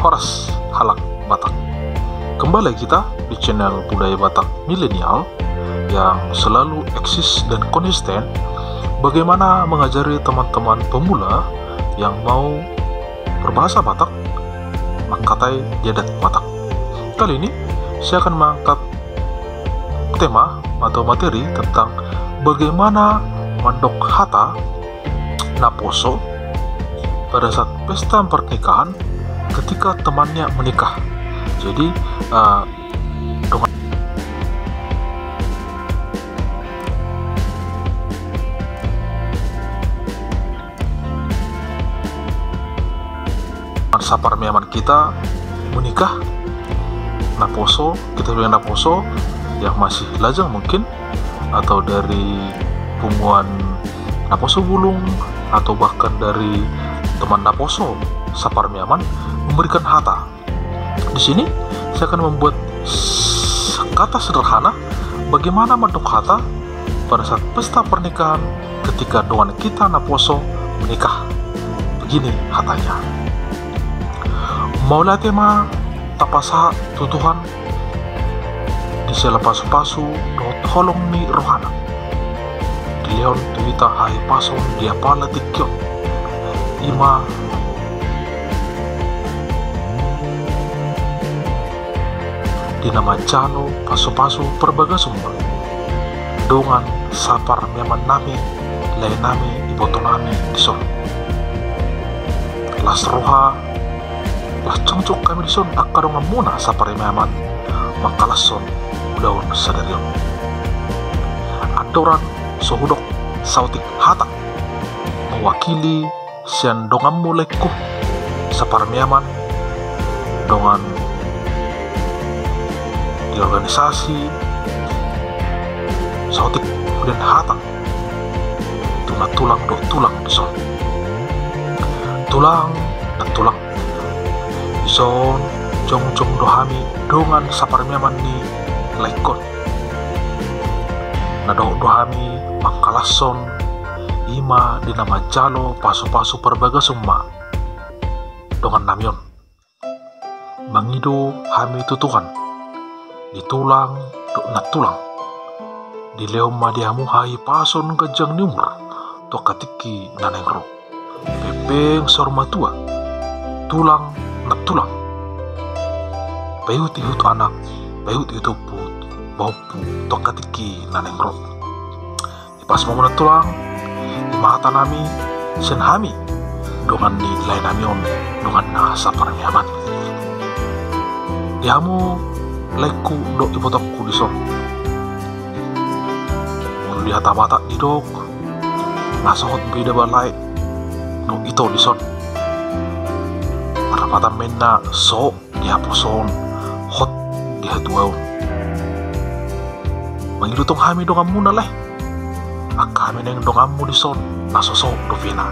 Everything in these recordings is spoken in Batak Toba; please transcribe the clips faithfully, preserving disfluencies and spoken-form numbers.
Horas halak Batak. Kembali kita di channel Budaya Batak Milenial yang selalu eksis dan konsisten bagaimana mengajari teman-teman pemula yang mau berbahasa Batak, manghatai di adat Batak. Kali ini saya akan mengangkat tema atau materi tentang bagaimana mandok hata naposo pada saat pesta pernikahan ketika temannya menikah. Jadi, eh, dengan saparmeaman kita menikah, naposo, kita bilang naposo yang masih lajang mungkin, atau dari punguan naposo bulung, atau bahkan dari teman naposo saparmeaman memberikan hata. Di sini saya akan membuat s-, kata sederhana bagaimana mandok hata pada saat pesta pernikahan ketika dongan kita naposo menikah. Begini hatanya. Mauliate ma tapasahat tu Tuhan di sela pasupasu dohot holong ni rohana. Dilehon tu hita hahipason di apala tingki on. Ima di na manjalo pasupasu parbagason ma dongan saparmeaman nami, lae nami, iboto nami dison. Las roha, las jongjong hami dison angka donganmuna saparmeaman mangkalashon ulaon sadari on. Andorang so hudok saotik hata mewakili sian donganmu laengku saparmeaman, dongan di organisasi, saotik hudok hata tu na tulang dohot tulang dison. Tulang, na tulang. Dison jongjong do hami dongan saparmeaman ni laengkon. Na dohot do hami mangkalashon, ima di na manjalo pasupasu parbagason ma dongan nami on. Mangido hami tu Tuhan di tulang dohot na tulang. Dilehon ma di hamu hahipason ganjang ni umur tu angka tingki na naeng ro. Pengpeng saur matua, tulang na tulang. Paihutihut anak, paihutihut ompu, pahompu tu angka tingki na naeng ro. Dipas ma hamu na tulang, ima hata nami sian hami dongan ni lae nami on, dongan na saparmeaman. Di hamu laengku dohot ibotongku dison. Molo di hata Batak didok, na so hot beda ba lae dohot ito dison. Marlapatan ma inna so di haposoon, hot di hatuaon. Mangido tong hami donganmuna lae, angka hami naeng donganmu dison na so so dope na.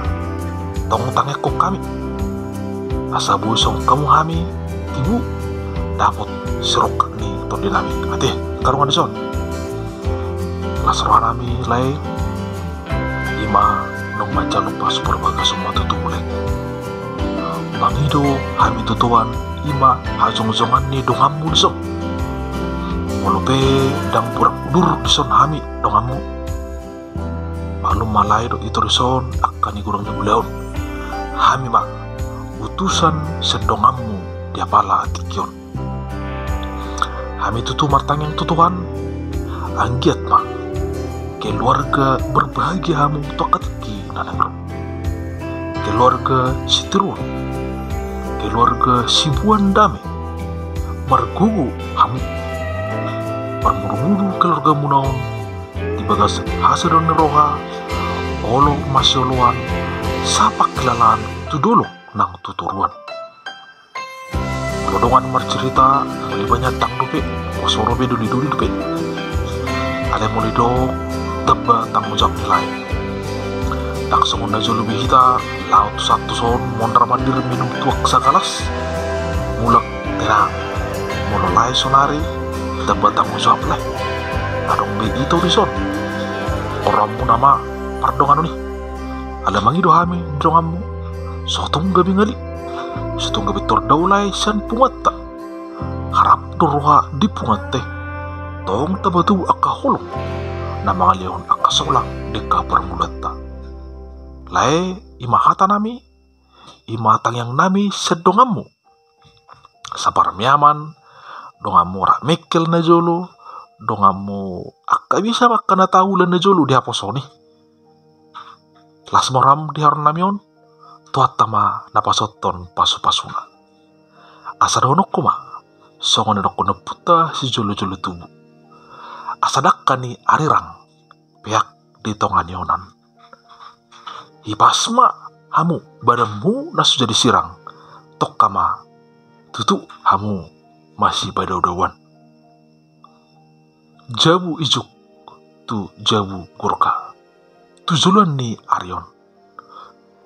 Tong tangiangkon hami asa boi songon hamu hami tibu dapot sirongkap ni tondi nami. Ate, angka dongan dison. Las roha nami lae, ima naung manjalo pasupasu parbagason ma tutu mulai. Mangido hami tu Tuhan, ima hajongjongan ni donganmu dison. Molo pe ndang borat udur dison hami donganmu, maklum ma lae dohot ito dison angka ni godang ni ulaon. Hami ma utusan sian donganmu di apala tingki on. Hami tutu martangiang tu Tuhan, anggiat ma keluarga berbahagia hamu tu angka tingki na naeng ro. Keluarga sitiruon, keluarga siboan dame, margogo hamu, marmudurudu keluargamuna on di bagas hasadarion ni roha, olo masioloan, sapangkilalaan tu dolok nang tu toruan. Molo dongan marcerita, molo i banyak tang dope, poso dope, dolidoli dope. Alai molo didok, tamba tanggung jawab ni lae. Ndang songon na jolo be hita, laho tu sahat tuson, mondar mandir minum tuak sagalas, mulak tena. Molo lae sonari, tamba tanggung jawab lae. Adong be ito dison. Rohamuna ma pardonganon i. Ala mangido hami donganmu, so tung gabe ngali. so tung gabe tor daola i sian punguanta. Harap do roha di punguanta i tong tapatubu angka holong na mangalehon angka solang di angka parngoluanta. Lae, i ma hata nami, i ma tangiang nami sian donganmu Saparmeaman, donganmu Rak Mengkel na jolo, donganmu angka bisa ma angka na taula na jolo di haposo on i. Las ma roham di haroro nami on, Tuhanta ma na pasahathon pasu-pasuna. Asa dohononku ma songon na nidok ni ompunta sijolo-jolo tubu: Asa dangka ni arirang peak di tonga ni onan. Hipas ma hamu badanmu na so jadi sirang, tongka ma tutu hamu masipadao-daoan. Jabu ijuk tu jabu gorga tu joloan ni ari on.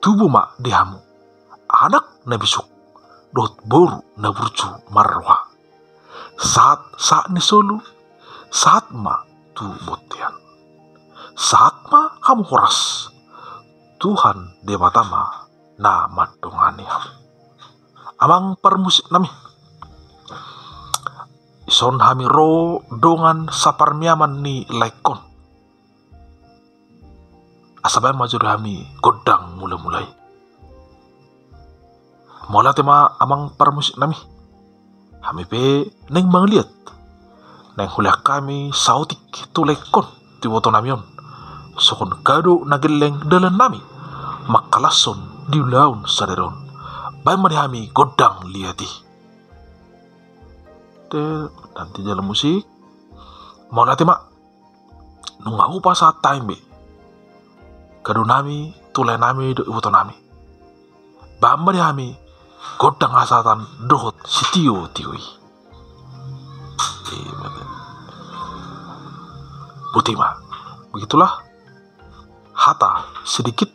Tubu ma di hamu anak na bisuk dohot boru na burju marroha. Sahat, sahat ni solu, sahat ma tu bontean. Sahat ma hamu horas, Tuhan Debata ma na mandongani hamu. Amang parmusik nami, dison hami ro dongan saparmeaman ni laengkon. Asa baen ma jo di hami gondang mula-mula i. Mauliate ma amang parmusik nami. Hami pe naeng mangaliat, naeng hulehon hami saotik tu laengkon tu iboto nami on, songon gado na gelleng dalan nami mangkalashon di ulaon sadari on. Baen ma di hami gondang liat i. Te, nanti jalan musik. Mauliate ma. Nunga hupasahat hami be gado nami tu lae nami dohot iboto nami. Baen ma di hami gondang hasahatan dohot sitio-tio i. Boti ma. Begitulah hata sedikit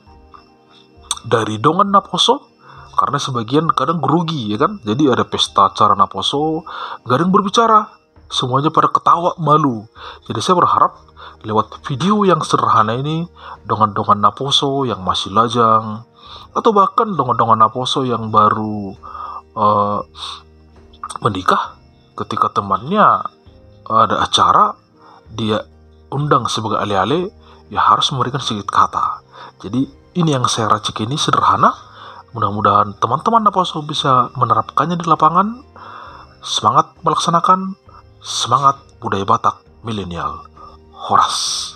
dari dongan naposo, karena sebagian kadang grogi, ya kan? Jadi ada pesta acara naposo, nggak ada yang berbicara, semuanya pada ketawa malu. Jadi saya berharap lewat video yang sederhana ini, dongan-dongan naposo yang masih lajang, atau bahkan dongan-dongan naposo yang baru eh, menikah, ketika temannya ada acara, dia undang sebagai ale-ale, ya harus memberikan sedikit kata. Jadi ini yang saya racik ini sederhana. Mudah-mudahan teman-teman naposo bisa menerapkannya di lapangan. Semangat melaksanakan, semangat budaya Batak milenial. Horas.